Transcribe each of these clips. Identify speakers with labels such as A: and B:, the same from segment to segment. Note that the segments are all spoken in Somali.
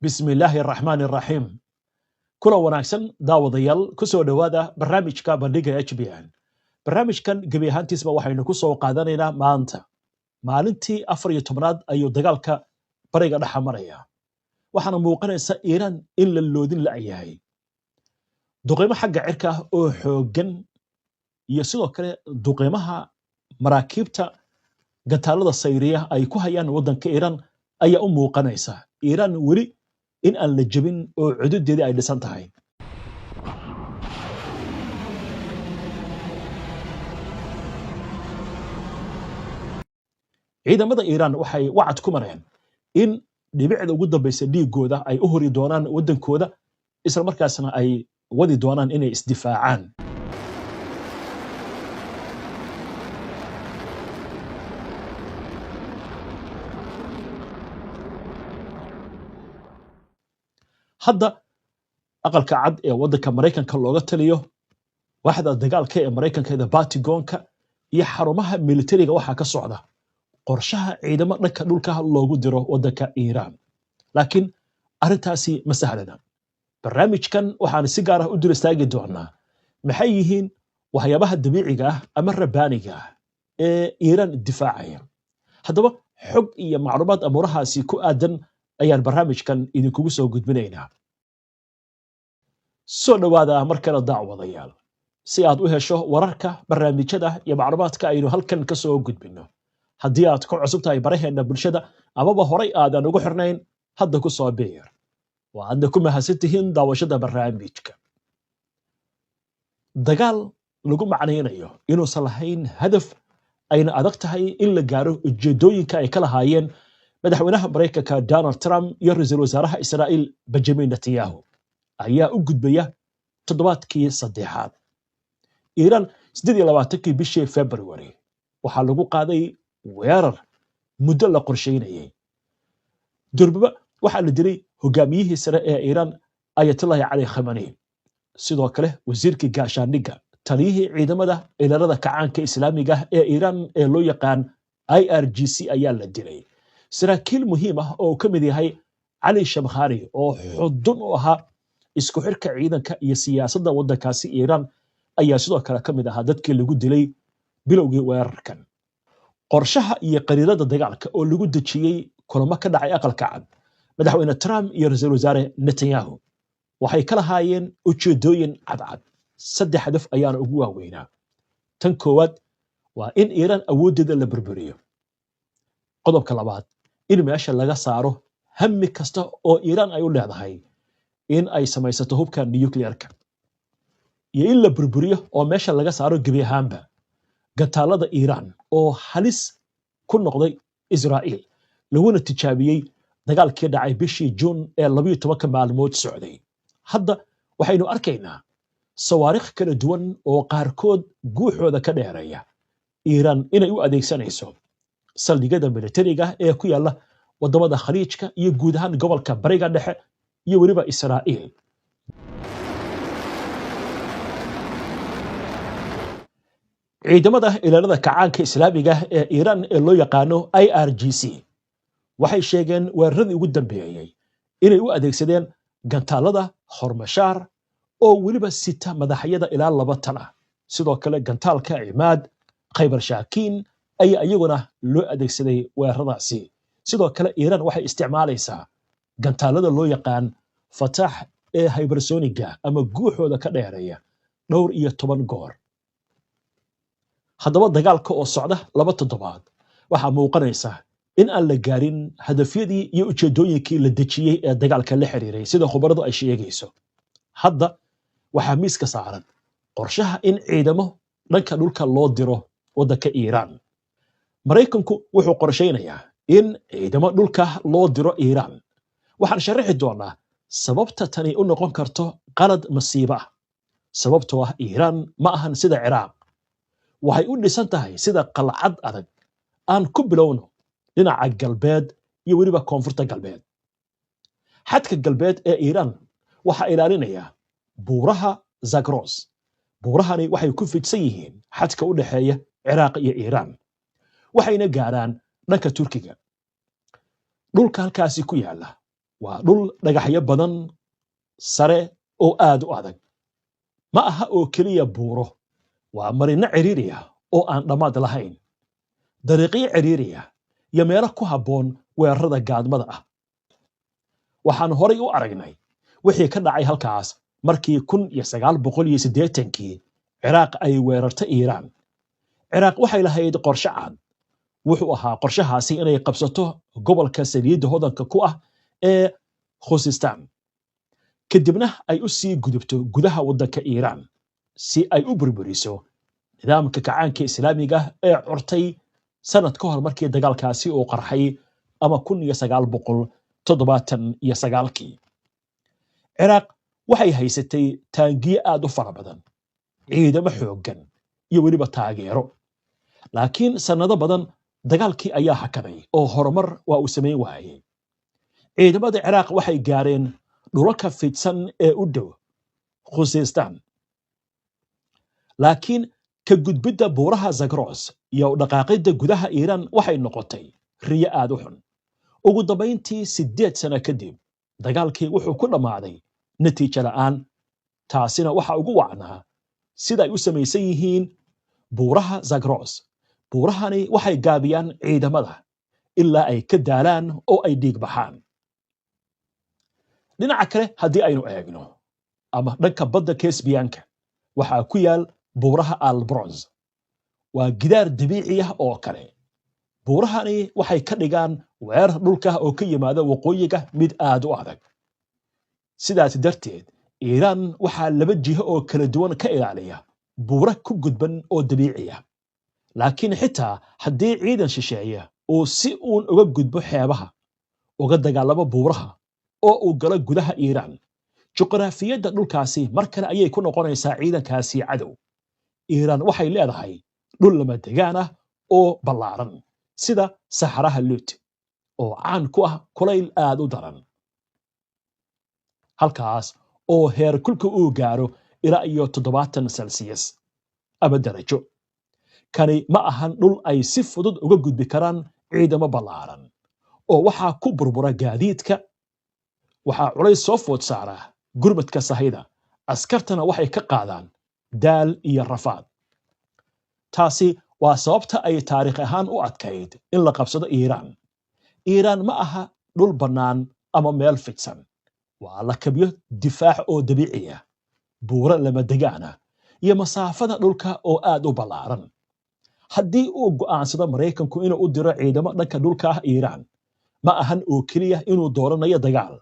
A: Bismillaahi araxmaani araxiim. Kulan wanaagsan, daawadayaal. Ku soo dhowaada barnaamijka Bandhiga HBN. Barnaamijkan gebi ahaantiisba waxaynu ku soo qaadanaynaa maanta maalintii 14aad ayuu dagaalka Bariga Dhexa maraya. Waxaana muuqanaysa Iiraan in la loodin la'yahay. Duqeymo xagga cirka ah oo xooggan iyo sidoo kale duqeymaha maraakiibta gantaalada sayriya ay ku hayaan waddanka Iiraan ayaa u muuqanaysa Iiraan weli in aan la jebin oo cududeedii ay dhisan tahay. Ciidamada Iiraan waxay wacad ku mareen in dhibicda ugu dambaysa dhiigooda ay u hori doonaan waddankooda, isla markaasna ay wadi doonaan inay isdifaacaan. Hadda Aqalka Cad ee waddanka Maraykanka looga taliyo, waaxda dagaalka ee Maraykanka ee Pentagonka iyo xarumaha militariga waxaa ka socda qorshaha ciidamo dhanka dhulka loogu diro waddanka Iiraan, laakiin arrintaasi ma sahlana. Barnaamijkan waxaan si gaar ah u dul istaagi doonaa maxay yihiin waxyaabaha dabiiciga ah ama rabbaaniga ah ee Iiraan difaacaya. Haddaba xog iyo macluumaad amuurahaasi ku aadan ayaan barnaamijkan idinkugu soo gudbinaynaa. Soo dhowaada mar kale, daawadayaal. Si aad u hesho wararka, barnaamijyada iyo macluumaadka aynu halkan ka soo gudbinno, haddii aad ku cusub tahay baraheenna bulshada amaba horay aadan ugu xirnayn, hadda ku soo biir. Waa aadna ku mahadsan tihiin daawashada barnaamijka. Dagaal lagu macnaynayo inuusan lahayn hadaf, ayna adag tahay in la gaaro ujeedooyinka ay ka lahaayeen madaxweynaha Maraykanka Donald Trump iyo ra-iisul wasaaraha Israa'iil Benjamin Netanyahu ayaa u gudbaya toddobaadkii saddexaad. Iiraan 28kii bishii February waxaa lagu qaaday weerar muddo la qorsheynayay. Durbaba waxaa la dilay hogaamiyihii sare ee Iiraan, Ayatullahi Cali Khamani, sidoo kale wasiirkii gaashaandhigga, taliyihii ciidamada ilaalada kacaanka Islaamiga ee Iiraan ee loo yaqaan IRGC ayaa la dilay. Saraakiil muhiim ah oo ka mid yahay Cali Shamkhani oo xudun u ahaa isku xirka ciidanka iyo siyaasadda waddankaasi Iiraan ayaa sidoo kale ka mid ahaa dadkii lagu dilay bilowgii weerarkan. Qorshaha iyo qariirada dagaalka oo lagu dejiyey kulamo ka dhacay Aqalka Cad, madaxweyne Trump iyo ra-iisul wasaare Netanyahu waxay ka lahaayeen ujeedooyin cadcad. Saddex hadaf ayaana ugu waaweynaa. Tan koowaad waa in Iiraan awooddeeda la burburiyo. Qodobka labaad, in meesha laga saaro hammi kasta oo Iiraan ay u leedahay in ay samaysato hubka nuclearka, iyo in la burburiyo oo meesha laga saaro gebi ahaanba gantaalada Iiraan oo halis ku noqday Israa'iil, laguna tijaabiyey dagaalkii dhacay bishii Juun ee 12ka maalmood socday. Hadda waxaynu arkaynaa sawaarikh kala duwan oo qaarkood guuxooda ka dheereeya Iiraan inay u adeegsanayso saldhigyada militariga ee ku yaalla waddamada Khaliijka iyo guud ahaan gobolka Bariga Dhexe iyo weliba Israa'iil. Ciidamada ilaalada kacaanka Islaamiga ee Iiraan ee loo yaqaano IRGC waxay sheegeen weeraradii ugu dambeeyey inay u adeegsadeen gantaalada Hormashaar oo weliba sita madaxyada ilaa 2 tan ah. Sidoo kale gantaalka Cimaad, Khaybar Shaakiin ayaa iyaguna loo adeegsaday weeraradaasi. Sidoo kale Iiraan waxay isticmaalaysaa gantaalada loo yaqaan Fatax ee hypersoniga ama guuxooda ka dheereeya dhowr iyo toban goor. Haddaba dagaalka oo socda 2 toddobaad waxaa muuqanaysa in aan la gaarin hadafyadii iyo ujeedooyinkii la dejiyey ee dagaalka la xiriiray, sida khubaradu ay sheegayso. Hadda waxaa miiska saaran qorshaha in ciidamo dhanka dhulka loo diro waddanka Iiraan. Maraykanku wuxuu qorshaynayaa in ciidamo dhulka loo diro Iiraan. Waxaan sharaxi doonaa sababta tani u noqon karto qalad masiibo ah, sababtoo ah Iiraan ma ahan sida Ciraaq, waxay u dhisan tahay sida qalcad adag. Aan ku bilowno dhinaca galbeed iyo weliba koonfurta galbeed. Xadka galbeed ee Iiraan waxaa ilaalinaya buuraha Zagros. Buurahani waxay ku fidsan yihiin xadka u dhexeeya Ciraaq iyo Iiraan, waxayna gaaraan dhanka Turkiga. Dhulka halkaasi ku yaala Waa dhul dhagaxyo badan, sare oo aad u adag. Ma aha oo keliya buuro, waa marino ciriiriya oo aan dhammaad lahayn, dariiqyo ciriiriya iyo meelo ku habboon weerarada gaadmada ah. Waxaan horay u aragnay wixii ka dhacay halkaas markii 1980-kii Ciraaq ay weerartay Iiraan. Ciraaq waxay lahayd qorshe cad. Wuxuu ahaa qorshahaasi inay qabsato gobolka saliidda hodanka ku ah ee Khuzestan, kadibna ay u sii gudubto gudaha waddanka Iiraan si ay u burburiso nidaamka kacaanka Islaamiga ee curtay sanad ka hor markii dagaalkaasi uu qarxay, ama 1979-kii. Ciraaq waxay haysatay taangiye aad u fara badan, ciidamo xooggan iyo weliba taageero, laakiin sannado badan dagaalkii ayaa hakaday oo horumar waa uu samayn waayey. Ciidamada Ciraaq waxay gaareen dhulalka fidsan ee u dhow Khuzestan, laakiin ka gudbidda buuraha Zagros iyo dhaqaaqidda gudaha Iiraan waxay noqotay riyo aad u xun. Ugu dambayntii, 8 sano kadib, dagaalkii wuxuu ku dhammaaday natiijo la'aan. Taasina waxa ugu wacnaa sida ay u samaysan yihiin buuraha Zagros. Buurahani waxay gaabiyaan ciidamada ilaa ay ka daalaan oo ay dhiig baxaan. Dhinaca kale haddii aynu eegno, ama dhanka badda Kesbiyaanka, waxaa ku yaal buuraha Alborz. Waa gidaar dabiici ah oo kale. Buurahani waxay ka dhigaan weerar dhulka oo ka yimaada waqooyiga mid aad u adag. Sidaas darteed, Iiraan waxaa laba jiho oo kala duwan ka ilaaliya buura ku gudban oo dabiici ah. Laakiin xitaa haddii ciidan shisheeye uu si uun uga gudbo xeebaha, uga dagaalamo buuraha oo uu galo gudaha Iiraan, juqraafiyadda dhulkaasi mar kale ayay ku noqonaysaa ciidankaasi cadow. Iiraan waxay leedahay dhul lama degaan ah oo ballaaran, sida saxaraha Lut oo caan ku ah kulayl aad u daran, halkaas oo heer kulka uu gaaro ilaa iyo 70 Celsius ama darajo. Kani ma ahan dhul ay si fudud uga gudbi karaan ciidamo ballaaran, oo waxaa ku burbura gaadiidka, waxaa culays soo food saara gurmadka sahayda, askartana waxay ka qaadaan daal iyo rafaad. Taasi waa sababta ay taariikh ahaan u adkayd in la qabsado Iiraan. Iiraan ma aha dhul bannaan ama meel fidsan. Waa lakabyo difaac oo dabiici ah, buuro lama degaana iyo masaafada dhulka oo aad u ballaaran. Haddii uu go'aansado Maraykanku inuu u diro ciidamo dhanka dhulka ah Iiraan, ma ahan oo keliya inuu dooranayo dagaal,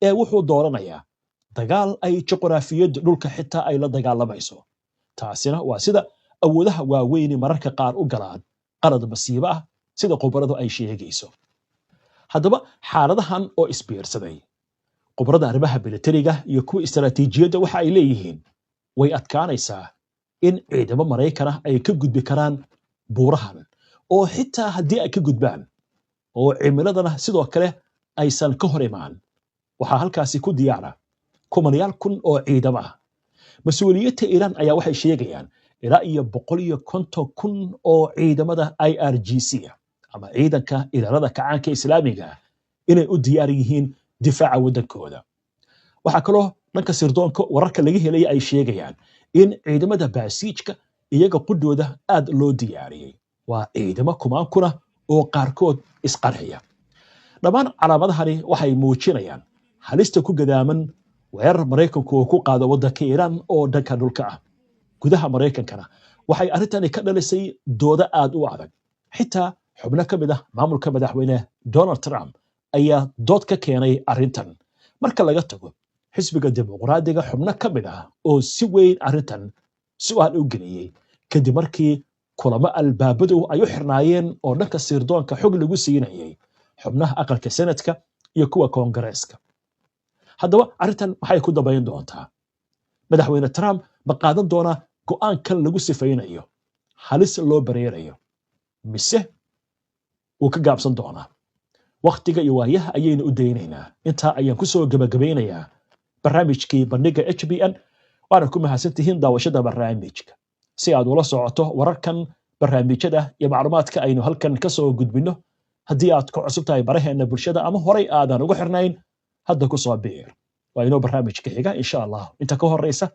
A: ee wuxuu dooranayaa dagaal ay juqraafiyadda dhulka xitaa ay la dagaalamayso. Taasina waa sida awoodaha waaweyni mararka qaar u galaan qalad masiibo ah, sida khubaradu ay sheegayso. Haddaba, xaaladahan oo isbiirsaday, khubarada arrimaha militariga iyo kuwa istaraatiijiyadda waxa ay leeyihiin way adkaanaysaa in ciidamo Maraykan ah ay ka gudbi karaan buurahan, oo xitaa haddii ay ka gudbaan oo cimiladana sidoo kale aysan ka hor imaan, waxaa halkaasi ku diyaara kumanayaal kun oo ciidamo ah. Mas-uuliyiinta Iiraan ayaa waxay sheegayaan ilaa iyo 150,000 oo ciidamada IRGC ama ciidanka ilaalada kacaanka Islaamiga ah inay u diyaar yihiin difaaca waddankooda. Waxaa kaloo dhanka sirdoonka wararka laga helaya ay sheegayaan in ciidamada Baasiijka iyaga qudhooda aad loo diyaariyey. Waa ciidamo kumaan kuna oo qaarkood isqarxiya. Dhammaan calaamadahani waxay muujinayaan halista ku gadaaman weerar Maraykanku uu ku qaado waddanka Iiraan oo dhanka dhulka ah. Gudaha Maraykankana waxay arrintani ka dhalisay doodo aad u adag. Xitaa xubno ka mid ah maamulka madaxweyne Donald Trump ayaa dood ka keenay arrintan, marka laga tago xisbiga Dimuqraadiga xubno ka mid ah oo si weyn arrintan su'aal u geliyey, kadib markii kulamo albaabadu ay u xirnaayeen oo dhanka sirdoonka xog lagu siinayay xubnaha aqalka Senatka iyo kuwa Koongareeska. Haddaba, arrintan maxay ku dambayn doontaa? Madaxweyne Trump ma qaadan doonaa go'aankan lagu sifaynayo halis loo bareerayo, mise wuu ka gaabsan doonaa? Wakhtiga iyo waayaha ayaynu u daynaynaa. Intaa ayaan ku soo gebagabaynayaa barnaamijkii bandhiga HBN, waana ku mahadsantihiin daawashada barnaamijka. Si aad ula socoto wararkan, barnaamijyada iyo macluumaadka aynu halkan ka soo gudbinno, haddii aad ku cusub tahay baraheena bulshada ama horay aadan ugu xirnayn, Hadda ku soo biir. Waa inoo barnaamijka xiga, insha Allah. Inta ka horeysa,